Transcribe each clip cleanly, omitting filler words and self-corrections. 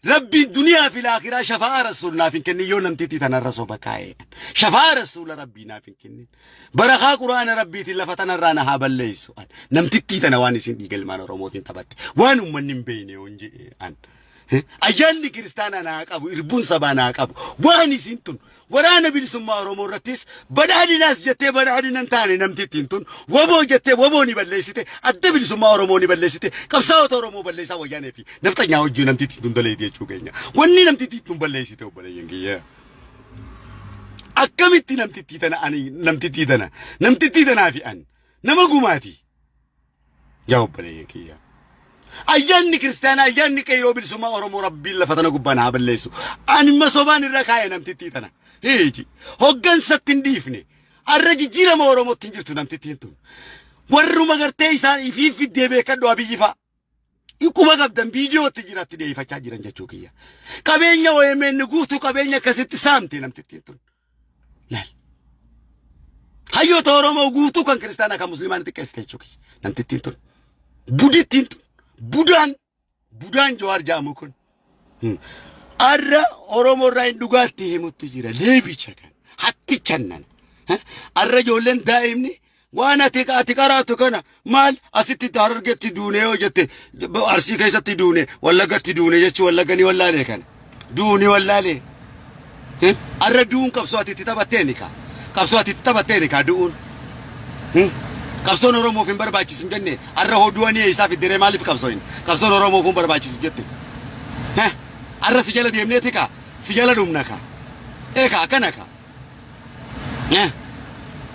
Rabbiin duniyaa fi laakiraa shafa'aa rasuul naaf hin kennin yoo namtittii tanarra soba kaa'e. Shafa'aa rasuula rabbii naaf hin kennin. Barakaa quraana rabbiitiin lafa tanarraa na haa balleessu. Namtittii tana waan isin dhiiga ilmaan Oromootiin taphatte. Waan uummanni hin beekne yoon jedhe an. Ayyaanni kiristaanaa naa qabu, irbuun sabaa naa qabu. Waan isin tun waraana bilisummaa Oromoo irrattis badhaadhinaas jettee badhaadhina hin taane namtittiin tun waboo jettee waboo ni balleessite, adda bilisummaa Oromoo ni balleessite, qabsaa'ota Oromoo balleessaa wayyaanee fi nafxanyaa wajjin namtittiin tun daleeti jechuu keenya. Wanni namtittiin tun balleessite obboleeyyan kiyya. Akkamitti namtittii tana ani namtittii tana namtittii tanaa fi an nama gumaati. Yaa obboleeyyan kiyya. Ayyaanni kiristaanaa ayyaanni qeyroo bilisummaa Oromoo rabbiin lafa tana gubbaan haa balleessu. Ani masobaan irra kaa'e namtittii tana. Hiiji. Hoggansatti hin dhiifne. Arra jijjiirama Oromootti hin jirtu namtittiin tun. Warruma gartee isaan ifiif fiddee beekadhu abiyyi fa'a. Quba qabdan viidiyootti jiratti dhiyeeffachaa jiran jechuu kiyya. Qabeenya OMN guutuu qabeenya akkasitti saamte namtittiin tun. Laal. Hayyoota Oromoo guutuu kan kiristaanaa kan musliimaa ni xiqqeessite jechuu kiyya. Namtittiin tun. Budittiin tun. Budaan. Budaan Jawaar jedhamu kun. Arra Oromoo irraa hin dhugaatti himutti jira. Leebicha kan. Hatticha nan. Arra ijoolleen daa'imni waan ati qaraatu kana maal asitti Harargetti duune yoo jette Arsii keessatti duune Wallaggatti duune jechuu Wallagga ni wallaalee kana. Duuni wallaalee. Arra du'uun qabsoo ati itti taphatteeni kaa. Qabsoo ati itti taphatteeni kaa du'uun. Qabsoon Oromoof hin barbaachisu hin jenne arra hoo du'anii eessaa fidderee maaliif qabsoo hin qabsoon Oromoof hin barbaachisu jette. Arra si jala deemneeti kaa si jala dhumna kaa. Ee kaa akkana kaa.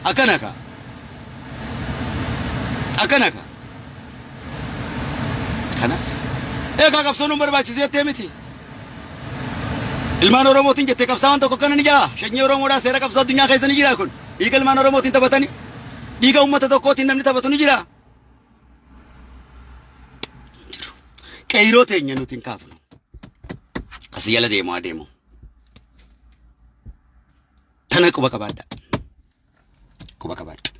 Akkana kaa. Akkana kaa. Kanaaf eegaa qabsoon hin barbaachisu jettee miti. Ilmaan Oromootiin jettee qabsaa'aan tokko akkana ni jaa. Sanyii Oromoodhaa seera qabsoo addunyaa keessa ni jira kun. Dhiiga ilmaan Oromootiin taphatanii dhiiga uummata tokkootiin namni taphatu ni jira. Qeyroo teenya nuti hin kaafnu. Asii jala deemu adeemu. Tana quba qabaadha. Quba qabaadha.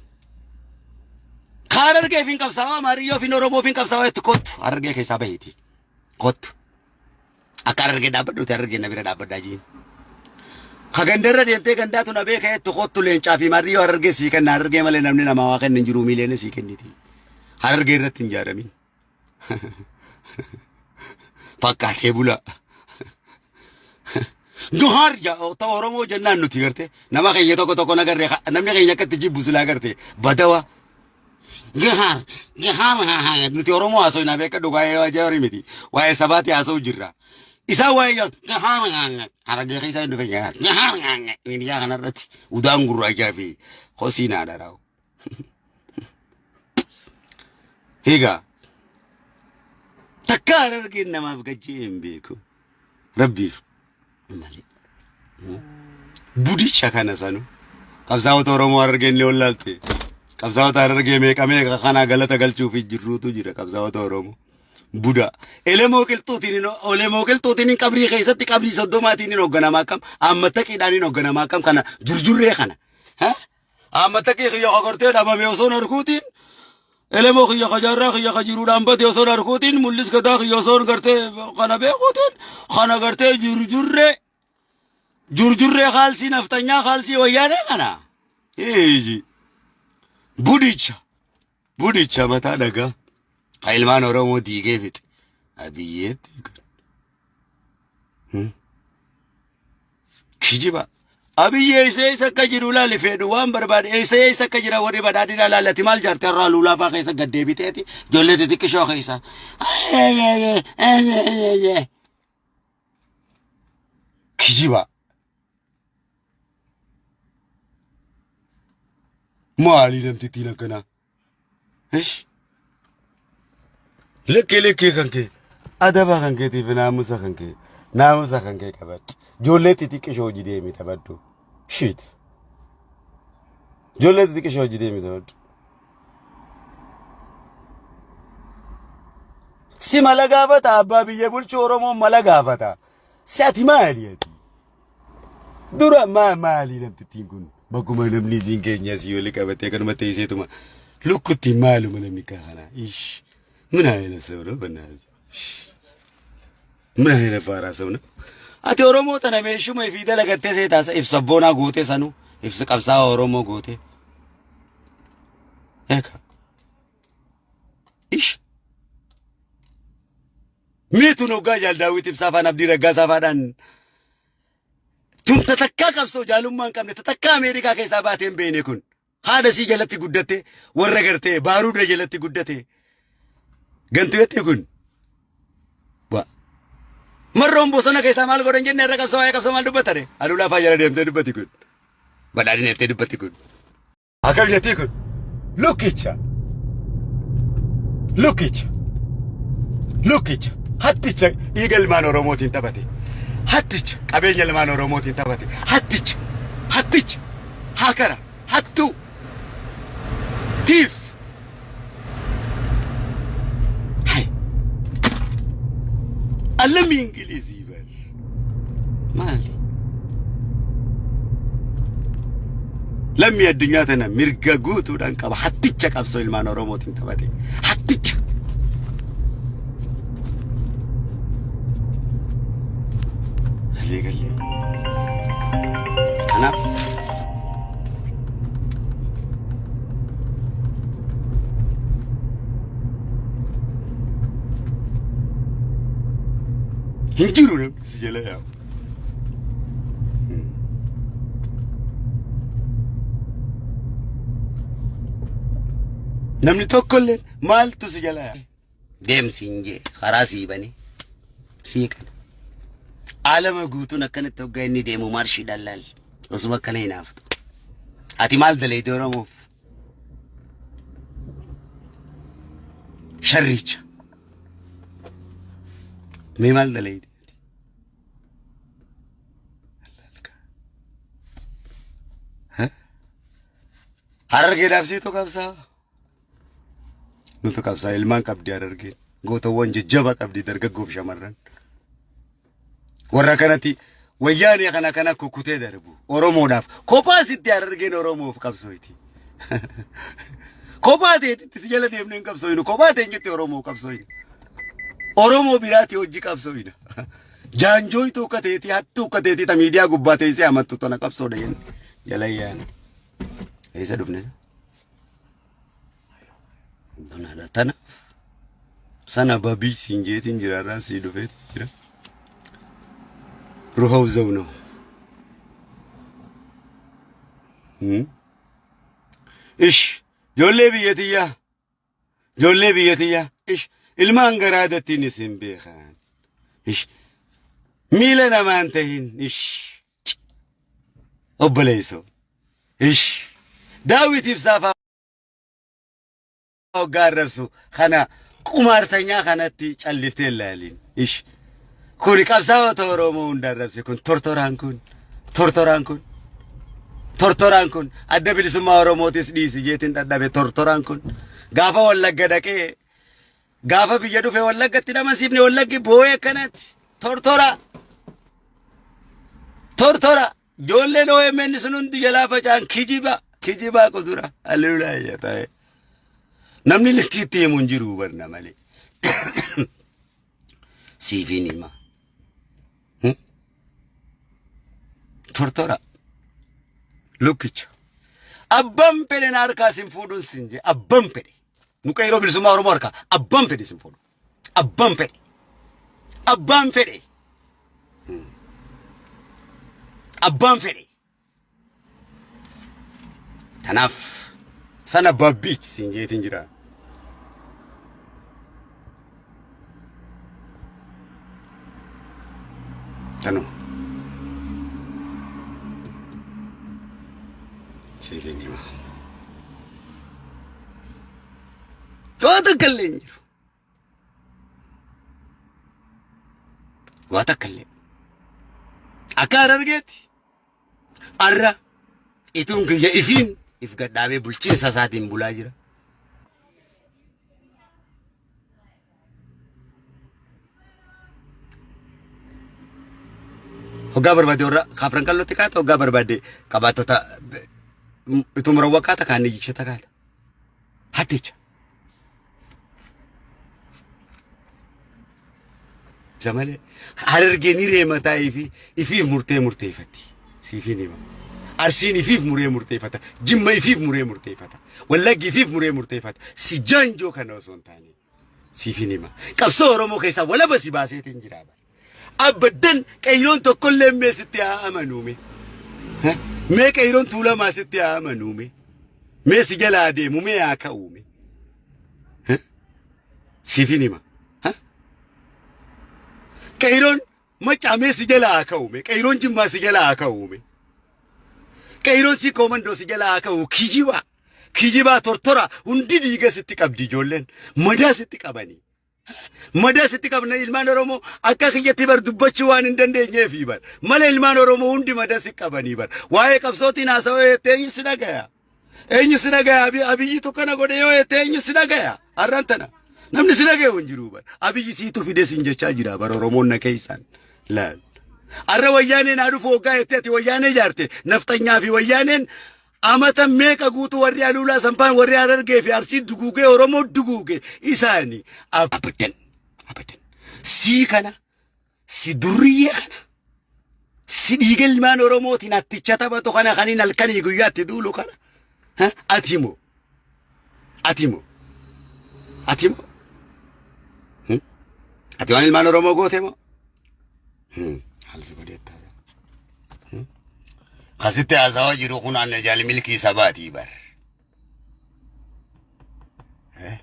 Ka Harargeef hin qabsaa'aa, Amaariyyoof hin Oromoof hin qabsaa'aa jettu kottu Harargee keessaa bahiiti. Kottu. Akka Harargee dhaabbadhuuti Harargee na bira dhaabbadhaa jiin. Ka gandarra deemtee gandaatu na beeka jettu kottu leencaa fi maarriyyoo Harargee sii kenna Harargee malee namni namaa waa kenna hin jiru miiliyoona sii kenniti. Harargee irratti hin ijaaramin. Fakkaatee bula. Duhaar ta'u Oromoo jennaan nuti garte nama keenya tokko tokko nagarree namni keenya akka itti jibbu silaa garte badawa. Gahaar gahaar nuti Oromoo haasoo hin beeka dhugaa waa'ee miti waa'ee sabaati haasoo jirra. Isaan waa'ee gahaar harargee keessaa hin dhufe gahaar miidiyaa kanarratti udaan gurraachaa fi kosii naa dharaa'u. Egaa takka harargeen namaaf gajjee hin beeku. Rabbiif malee. Budicha kana sanu qabsaa'ota Oromoo harargeen ni wallaalte. Qabsaa'ota harargee meeqa meeqa kana galata galchuuf jirruutu jira qabsaa'ota Oromoo. Buda. Elemoo qilxuutiin elemoo qilxuutiin qabrii keessatti qabrii soddomaatiin hin hoogganamaa akkam amma taqiidhaan hin hoogganamaa akkam kana jurjurree kana. Amma taqii kiyya kagartee dhabame osoo hin arguutiin elemoo kiyya kajaarraa kiyya kajiruudhaan bade osoo hin arguutiin mul'is gadaa kiyya osoo hin gartee kana beekuutiin kana gartee jurjurree jurjurree kaalsii naftanyaa kaalsii wayyaanee kana. Hiiji. Budicha. Budicha mataa dhagaa. Ka ilmaan Oromoo diigee fixe. Abiyyeetti kan. Kijiba. Abiyyi eessa eessa akka jiru ilaali fedhu waan barbaade eessa eessa akka jira warri badhaadhina ilaali ati maal jaarte irraa luulaa fa'aa keessa gad deebiteeti ijoollee xixiqqishoo keessa. Kijiba. Maali namtittiin akkanaa? Ish. Likkii likkii kan kee adaba kan keetiif naamusa kan kee naamusa kan kee qabadhu. Ijoollee xixiqqishoo hojii deemi taphadhu. Shit. Ijoollee xixiqqishoo hojii deemi taphadhu. Si mala gaafata abbaa biyya bulchuu Oromoon mala gaafata. Si ati maali ati? Dura maa maali namtittiin kun? Bakkuma namni isiin keenya asii oli qabatee kanuma teesseetuma lukkuttiin maaluma namni akka kanaa? Ish. Min ayna ሰው ነው በእናትህ። ምን አይነት ፋራ ሰው ነው? Ati Oromoo tana meeshuma ifii dalagattee seetaasa if sabboonaa gootee sanuu if qabsaa'aa Oromoo gootee. Eeka. Ish. Miituun hoggaa Jaal Daawit Ibsaa faan Abdii Raggaasaa faadhaan tun tatakkaa qabsoo jaalummaa hin qabne tatakkaa Ameerikaa keessaa baatee hin beekne kun haadha sii jalatti guddatte warra gartee baaruuda jalatti guddate gantu jettee kun. Wa. Marroon bosona keessaa maal godhan jenne irra qabsoo waa'ee qabsoo maal dubbatare? Aluulaa faa jala deemtee dubbatti kun. Badhaadhina jettee dubbatti kun. Akkam jettii kun? Lukkicha. Lukkicha. Lukkicha. Hatticha dhiiga ilmaan Oromootiin taphate. Hatticha qabeenya ilmaan Oromootiin taphate. Hatticha. Hatticha. Haakara. Hattuu. Tiif. Hai. Allamii Ingilizii bar. Maali? Lammii addunyaa tana mirga guutuudhaan qaba. Hatticha qabsoo ilmaan Oromootiin taphate. Hatticha. Galee galee. Kanaaf hin jiru namni si jala yaa'u. Namni tokkollee maaltu si jala yaa'a? Deemsi hin jee karaa sii banee sii kana. Alama guutuun akkanatti hoggaa inni deemu maarshiidhaan laal. Osuma akkana hinaaftu. Ati maal daleeyde Oromoof? Sharricha. Mee maal daleeyde? Harargeedhaaf siitu qabsaa. Nutu qabsaa ilmaan qabdi harargeen. Gootawwan jajjaba qabdi dargaggoof shamarran. Warra kanatti wayyaanee kana kana kukkutee darbu Oromoodhaaf kophaa sitti harargeen Oromoof qabsooyti. Kophaa teetitti si jala deemnee hin qabsooyinu kophaa teenyetti Oromoo qabsooyina. Oromoo biraati hojii qabsooyina. Jaanjooytuu akka teetii hattuu akka teetii ta miidiyaa gubbaa teessee amattu tana qabsoodha jenne jala yaana. Eessa dhufne? Donaadha tana. Sana babii siin jeetiin jira irraa sii dhufee jira. Ruhaw zaw ነው። Ish ijoollee biyya tiyyaa ijoollee biyya tiyyaa ish ilmaan garaadattiin isin beekan ish miila namaan tahin ish obboleessoo ish Daawit Ibsaa fa'aa hoggaa arrabsu kana qumaartanyaa kanatti calliftee hin laaliin ish kun qabsaa'ota Oromoo hunda arrabse kun tortoraan kun tortoraan kun tortoraan kun adda bilisummaa Oromootis dhiisi jeetiin dhadhabe tortoraan kun gaafa Wallagga dhaqee gaafa biyya dhufe Wallaggatti dhamasiifne Wallaggi boo'ee akkanatti tortora tortora Ijoolleen OMN sun hundi jalaa faca'an kijiba kijibaa qudura haleluuyaa ta'e. Namni likkiitti himu hin jiru hubanna malee. Siifiin hima. Tortora. Lukkicha. Abbaan fedhe na harkaa sin fuudhuun sin jee abbaan fedhe. Nu qeeroo bilisummaa Oromoo harkaa abbaan fedhe sin fuudhu. Abbaan fedhe. Abbaan fedhe. Abbaan fedhe. Kanaaf sana babbiich siin jeetiin jira. Tanuma. Siifin hima. Waa takka illee hin jiru. Waa takka illee. Akka Harargeetti arra ituun kiyya ifiin if gadhaabee bulchiinsa isaatiin bulaa jira. Hoggaa barbaade warra kaafran qallootti kaata hoggaa barbaade qabaattota ituu murawwa kaata kaanni jishata kaata. Hatticha. ibsa malee. Harargeen hiree mataa ifii ifiif murtee murteeffatti. Siifiin hima. Arsiin ifiif muree murteeffata. Jimma ifiif muree murteeffata. Wallaggi ifiif muree murteeffata. Si jaanjoo kana osoo hin taane. Siifiin hima. Qabsoo Oromoo keessaa walaba si baaseetiin jira. Abaddan qeeyroon tokkollee mee sitti haa amanuume. Mee qeeyroon tuulamaa sitti haa amanuume. Mee si jalaa deemu mee haa ka'uume. Siifin hima. Qeeyroon macaa mee si jalaa haa ka'uume. Qeeyroon jimmaa si jalaa haa ka'uume. Qeeyroon si koomandoo si jalaa haa ka'u kijibaa. Kijibaa tortora hundi dhiiga sitti qabdi ijoolleen. Madaa sitti qabanii. Madaa sitti qabna ilmaan Oromoo akka kiyyatti bar dubbachuu waan hin dandeenyeefi bar. Malee ilmaan Oromoo hundi madaa si qabanii bar. Waa'ee qabsootiin haasawaa jettee eenyu si dhagaya? Eenyu si dhagaya? Abiyyitu kana godhe yoo jettee eenyu si dhagaya? Har'aan tana. Namni si dhagayu hin jiru bar. Abiyyi siitu fide siin jechaa jira bar Oromoon na keessaan. Laal. Har'a wayyaaneen haa dhufu hoggaa jettee ati wayyaanee ijaarte nafxanyaa fi wayyaaneen Amata meeqa guutuu warri Aluulaa Sanfaan warri Harargee fi Arsii duguugee Oromoo duguuge isaani abadan abadan sii kana si durriyyee kana si dhiiga ilmaan Oromootiin atticha taphatu kana kan hin halkanii guyyaatti duulu kana ha? ati moo ati moo ati moo Hmm? Ati waan ilmaan Oromoo goote moo Hmm. Maal si godheetta? Kasitti haasawaa jiru kun anna jaal milkii sabaatii bar. Eh?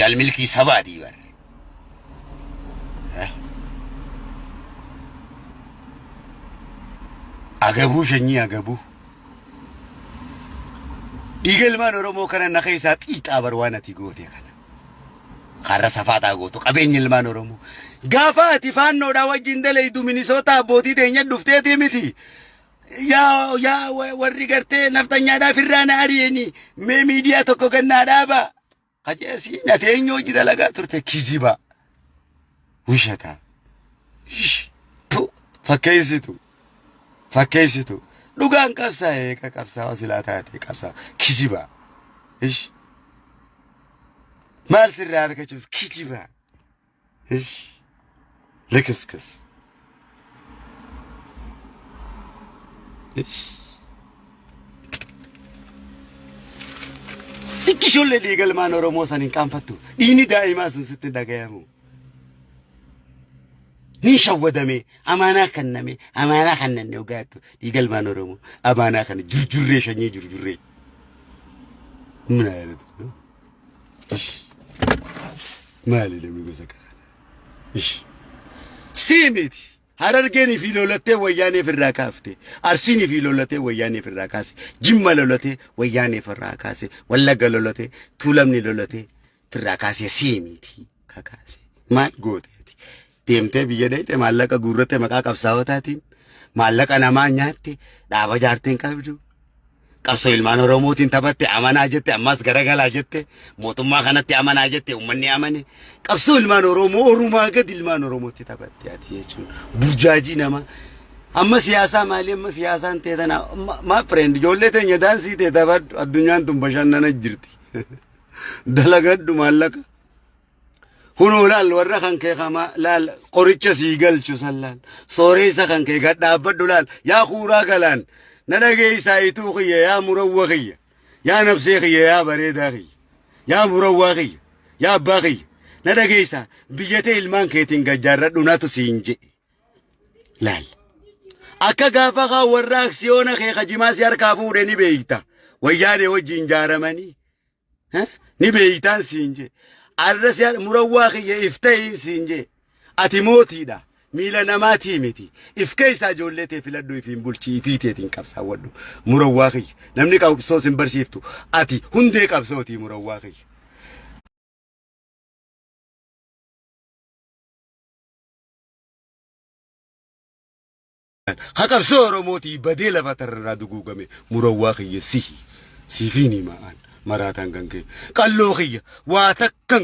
Jaal milkii sabaatii bar. Eh? Agabuu shanyii agabuu. Dhiiga ilmaan Oromoo kana na keessaa xiixaa bar waan ati goote kana. Karra safaaxaa gootu qabeenya ilmaan Oromoo. Gaafa ati faannoodhaa wajjin dalaydu Minisoota abbootii teenya dhufteetii miti. Yaa yaa warri gartee nafxanyaadhaaf irraa na ari'anii mee miidiyaa tokko gannaa dhaabaa. Qajeesii ati eenyu hojii dalagaa turte kijiba. Wishataa. Fakkeessitu. Fakkeessitu. Dhugaan qabsaa'ee eega qabsaa'aa silaa taate qabsaa'aa kijiba. Ish. Maal sirraa argachuuf kijiba. Ish. Likiskis. Ish. Xiqqishoollee dhiiga ilmaan Oromoo san hin qaanfattu. Dhiigni daa'imaa sun sitti hin dhagayamu. Ni shawwadame amaanaa kenname amaanaa kennanne ogaattu dhiiga ilmaan Oromoo amaanaa kana jurjurree shanyii jurjurree. ምን አይነት ነው? እሺ maali namni gosa kana? Ish. Sii miti. Harargeen fi lolattee wayyaaneef irraa kaafte. Arsiin fi lolattee wayyaanee irraa kaase. Jimma lolatee wayyaaneef irraa kaase. Wallagga lolatee Tuulamni lolatee irraa kaase sii miti kakaase. Maal gooteeti? Deemtee biyya dhayxe maallaqa guurratte maqaa qabsaa'otaatiin maallaqa namaa nyaatte dhaaba jaarteen qabdu. Qabsoo ilmaan Oromootiin taphatte amanaa jette ammas garagalaa jette mootummaa kanatti amanaa jette uummanni amane qabsoo ilmaan Oromoo orumaa gadi ilmaan Oromootti taphatte ati jechuun burjaajii nama amma siyaasaa maali amma siyaasaan ta'e tana maa friend ijoollee teenya daansii ta'e taphadhu addunyaan tun bashannana jirti dalagadhu maallaqa. Kunoo laal warra kan kee kama laal qoricha sii galchu san laal sooreessa kan kee gad dhaabbadhu laal yaa kuuraa galaan na dhageessaa ituu kiyya yaa murawwa kiyya yaa nafsee kiyya yaa bareedaa kiyya yaa murawwaa kiyya yaa abbaa kiyya na dhageessaa biyya tee ilmaan keetiin gajjaarradhu natu siin jedhe laal akka gaafa kaa warra aksiyoona kee kajimaa si harkaa fuudhe ni beeyta wayyaanee wajjin jaaramanii Ni beeytaan siin jee. Arra si murawwaa kiyya if ta'iin siin jee. Ati mootiidha. Miila namaatii miti. If keessaa ijoollee tee filadhu ifiin bulchi ifii teetiin qabsaawwadhu. Murawwaa kiyya. Namni qabsoo sin barsiiftu. Ati hundee qabsootii murawwaa kiyya. Ka qabsoo Oromootii badee lafa tararraa duguugame murawwaa kiyya sihi. Siifiin himaa an maraataan kan kee. Qalloo kiyya waa takkan.